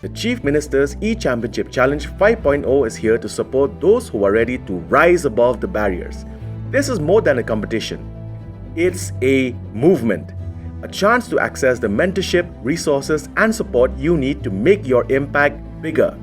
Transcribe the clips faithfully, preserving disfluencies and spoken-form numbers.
The Chief Minister's e-Championship Challenge five point oh is here to support those who are ready to rise above the barriers. This is more than a competition. It's a movement, a chance to access the mentorship, resources, and support you need to make your impact bigger,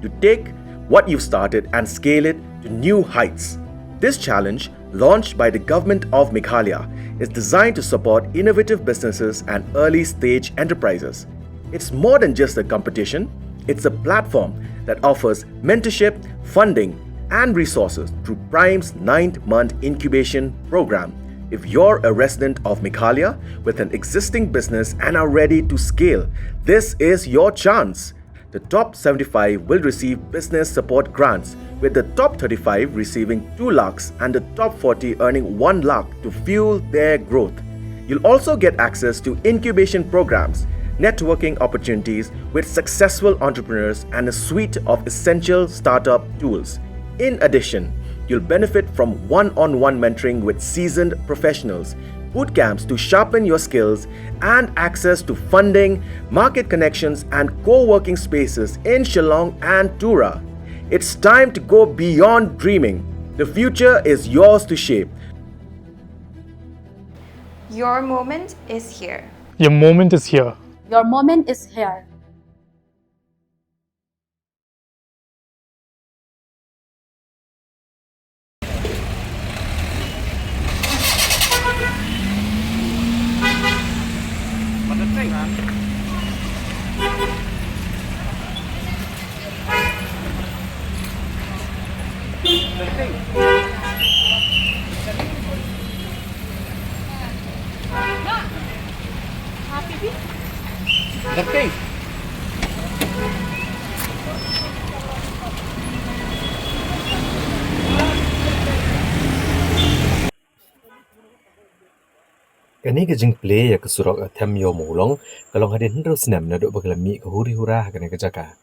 to take what you've started and scale it to new heights. This challenge, launched by the Government of Meghalaya, is designed to support innovative businesses and early stage enterprises. It's more than just a competition, it's a platform that offers mentorship, funding, and resources through Prime's ninth month incubation program. If you're a resident of Meghalaya with an existing business and are ready to scale, this is your chance. The top seventy-five will receive business support grants, with the top thirty-five receiving two lakhs and the top forty earning one lakh to fuel their growth. You'll also get access to incubation programs, networking opportunities with successful entrepreneurs, and a suite of essential startup tools. In addition, you'll benefit from one on one mentoring with seasoned professionals, boot camps to sharpen your skills, and access to funding, market connections, and co working spaces in Shillong and Tura. It's time to go beyond dreaming. The future is yours to shape. Your moment is here. Your moment is here. Your moment is here. Kane ka jingplie ïa ka surok ha Them Ïew Mawlong ka long hadien hynriew snem naduh ba ka la mih ka huri hura ha kane ka jaka.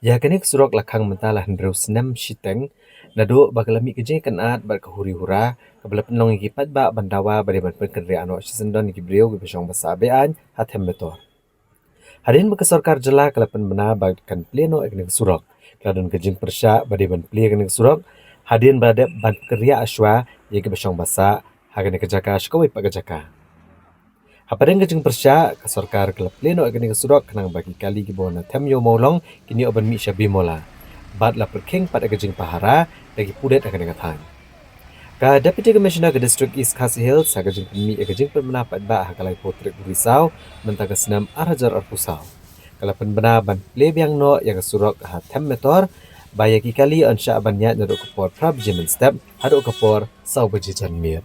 Ïa kane ka surok la khang mynta la hynriew snem shiteng naduh ba ka la mih ka jingkynad bad ka huri hura kaba la pynlong ïa ki paidbah ban dawa ba dei ban pynkynriah noh shisyndon ïa ki briew kiba shong ba sah be-aiñ ha Them Metor. Hadien ba ka sorkar jylla ka la pynbna ba kan plie noh ïa kane ka surok, ka la don ka jingpyrshah ba dei ban plie ïa kane ka surok hadien ba la dep ban kynriah shuwa ïa kiba shong ba sah ha kane ka jaka sha kawei pat ka jaka. Hapdeng ka jingpyrshah, ka sorkar ka la plie noh ïa kane ka surok khnang ba ki kali kiba wan na Them Ïew Mawlong kin ïoh ban mih sha Bimula. Bad la pyrkhing pat ïa ka jingpahara da ki pulit ha kane ka thaiñ. Ka Deputy Commissioner ka District East Khasi Hills ha ka jingpynmih ïa ka jingpynbna paidbah ha ka laiphew tarik u Risaw mynta ka snem ar hajar arphew saw, ka la pynbna ban plie biang noh ïa ka surok ha Them Metor, ba ïa ki kali yn shah ban ïaid naduh ka por phra baje mynstep haduh ka por saw baje janmiet.